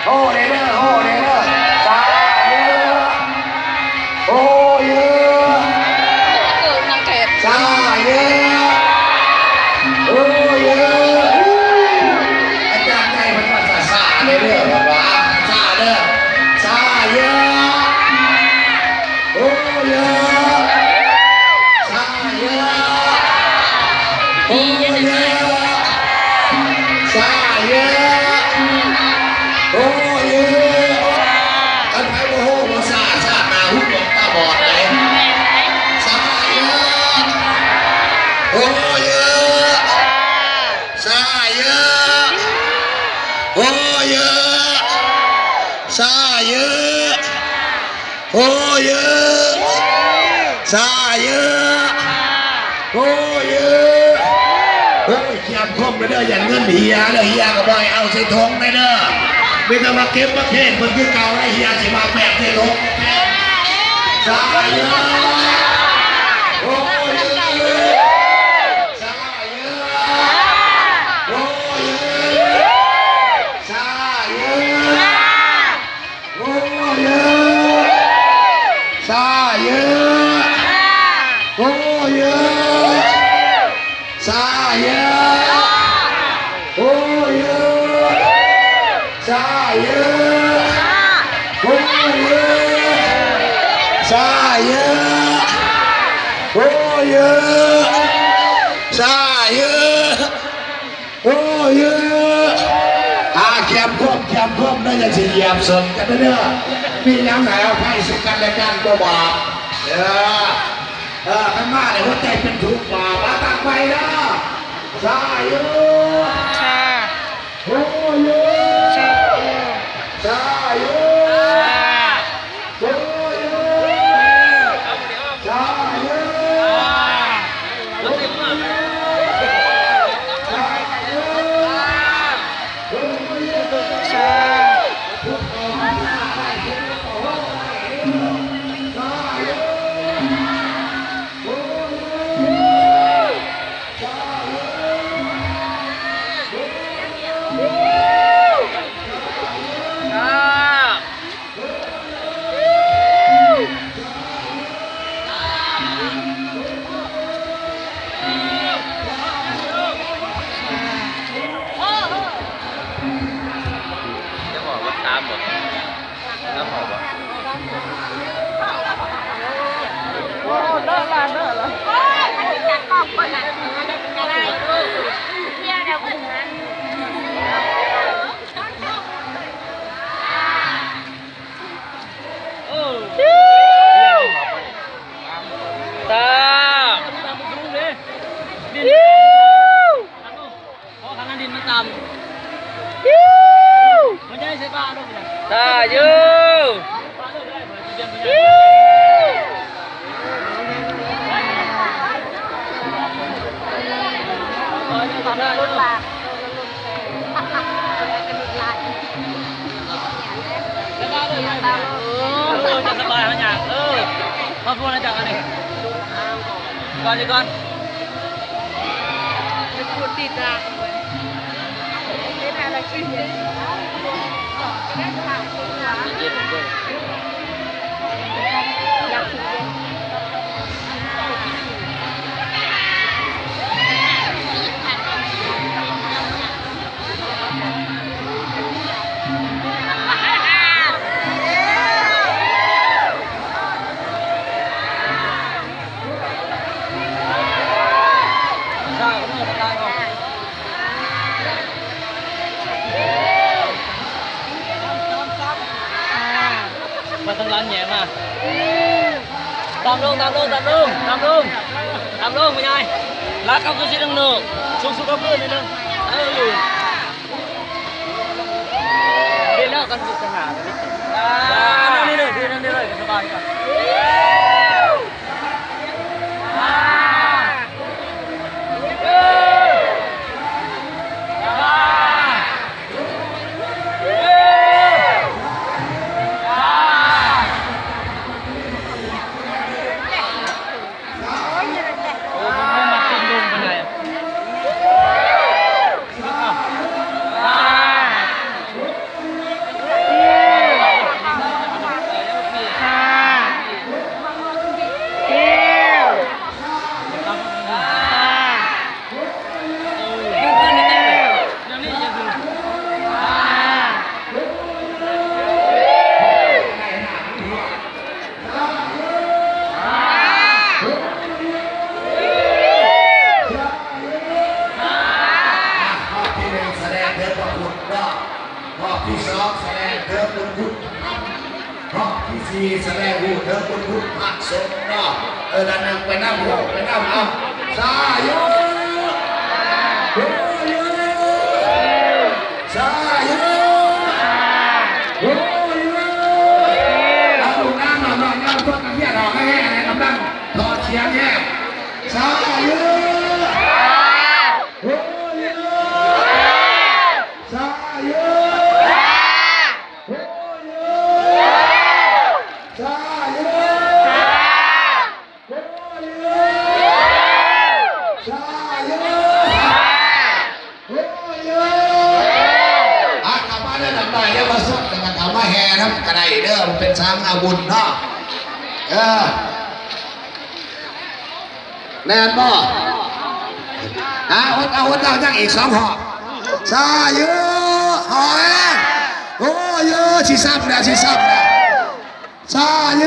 ໂອ້ ແດ່ເດີ ໂອ້ ແດ່ເດີ ສາເຢີ ໂອ້ເຢີ ສາເຢີ ໂອ້ເຢີ ອາຈານໃຫຍ່ເພິ່ນວ່າສາ ສາແດ່ເດີ ເພິ່ນວ່າສາເດີ ສາເຢີ ໂອ້ເຢີ ສາເຢີ ໂອ້ເຢີ ສາເຢີ ໂອ້ເຢີ ຄັນໃຜບໍ່ຮູ້ບໍ່ສາ ສາດໜ້າຫູໜວກຕາບອດເດ້ ສາເຢີ ໂອ້ເຢີ ສາເຢີ ໂອ້ເຢີ ສາເຢີ ໂອ້ເຢີ ສາເຢີ ໂອ້ເຢີ ໂອ້ຍ ຂຽມຄົມເດີ ຢ້ານເງິນເຫຍເດີ ເຫຍກໍບໍ່ໃຫ້ເອົາໃສ່ຖົງເດີ ມີແຕ່ມາເກັບມາເຄນເພິ່ນຄືເກົ່າ ໄດ້ເຫຍຊິມາແປກໃສ່ຖົງ ສາເຢີ ໂອ້ເຢີ ສາເຢີ ໂອ້ເຢີ ສາເຢີ ໂອ້ເຢີ ສາເຢີ ໂອ້ເຢີ ສາເຢີ ໂອ້ເຢີ ສາເຢີ ໂອ້ເຢີ ສາເຢີ ໂອ້ເຢີ ສາເຢີ ໂອ້ເຢີ ອາ ຂຽມຄວາມ ຂຽມຄວາມເດີ ຢ່າຊິຢຽບສົ້ນກັນເດີ ມີຫຍັງໃຫ້ອະໄພຊຶ່ງກັນແລະກັນ ບໍ່ບາບເດີ ເອີ ຄັນມາແລ້ວຫົວໃຈເປັນທຸກ ບາບ ມາຕັ້ງໄວ້ເດີ ສາເຢີ ໂອ້ເຢີ ສາເຢີ ສາເຢີ ເອີ ຈະສະບາຍເຮົາຫຍັງ ເອີ ມາພວກນັ້ນຈັກອັນນີ້ ກ່ອນ ກ່ອນ. ມາທາງຫຼັງແຫຍ່ມາ ຕາມລົງ ຕາມລົງ ຕາມລົງ ຕາມລົງ ຕາມລົງ ຜູ້ໃຫຍ່ ຫຼັກເອົາຄືຊິໜຶ່ງໂນ ສູງສຸດເອົາຄືນໜຶ່ງ ເອີ. ເຮັດແລ້ວກັນຢູ່ທະຫານ ອ່າ ອັນນີ້ເລີຍ ເຮັດອັນນີ້ເລີຍ ສະບາຍກວ່າ. ໂອ້ ມັນບໍ່ມັກເຕັ້ນລົງປານໃດ. ຮອບທີສອງສະແດງເທີງບຸນຄຸນ ຮອບທີສີ່ສະແດງຮູ້ເທີງບຸນຄຸນພະສົງເນາະ. ເອີ ດ້ານໜຶ່ງໄປນຳ ໂຮກໄປນຳ ເອົາ ສາໂຢ ໂຮໂຢ ສາໂຢ ໂຮໂຢ. ເອົາລູກນາງເນາະ ນ້ອງຍາມຊົດນັກຮຽນອອກແຮງໆ ກຳລັງຖອດສຽງແຮງ ສາໂຢ ໂຮໂຢ ສາໂຢ ໂຮໂຢ ສາໂຢ ໂຮໂຢ ສາໂຢ ໂຮໂຢ. ອ່ະ ເຂົ້າມາເດີ ນຳນ້ອຍເຍົາວະຊົນ ແລ້ວກໍເຂົ້າມາແຫ່ນຳກໍໄດ້ເດີ ມັນເປັນສັງອາບຸນເນາະ ເອີ. ແມ່ນບໍ່? ອ່າ ອົດເອົາ ອົດເອົາ ຍັງອີກສອງຮອບ ສາໂຢ ຮອບແຮງ ໂຮໂຢ ຊິຊ້ຳແລ້ວ ຊິຊ້ຳແລ້ວ ສາໂຢ.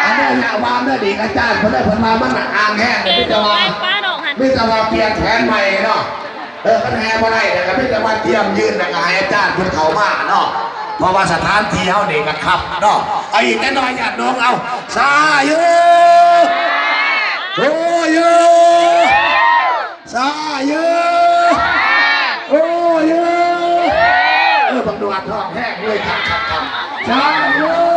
ອັນນີ້ລະວ່າເດີ ດີກອາຈານເພິ່ນເດີ ເພິ່ນວ່າມັນຫ່າງແຮງ ມີແຕ່ວ່າ ມີແຕ່ວ່າປ່ຽນແຜນໃໝ່ເນາະ. ເອີ ຄັນແຫ່ບໍ່ໄດ້ ແລ້ວກໍມີແຕ່ວ່າຕຽມຢືນ ແລ້ວກໍໃຫ້ອາຈານເພິ່ນເຂົ້າມາເນາະ ເພາະວ່າສະຖານທີ່ເຮົານີ້ກໍຄັບເນາະ. ເອົາອີກຈັກໜ່ອຍ ຍາດໂຍມ ເອົາ ສາໂຢ ໂຮໂຢ ສາໂຢ ໂຮໂຢ. ເອີ ບັກໜວດຮ້ອງແຮງເລີຍ ຄັກໆໆ ສາໂຢ.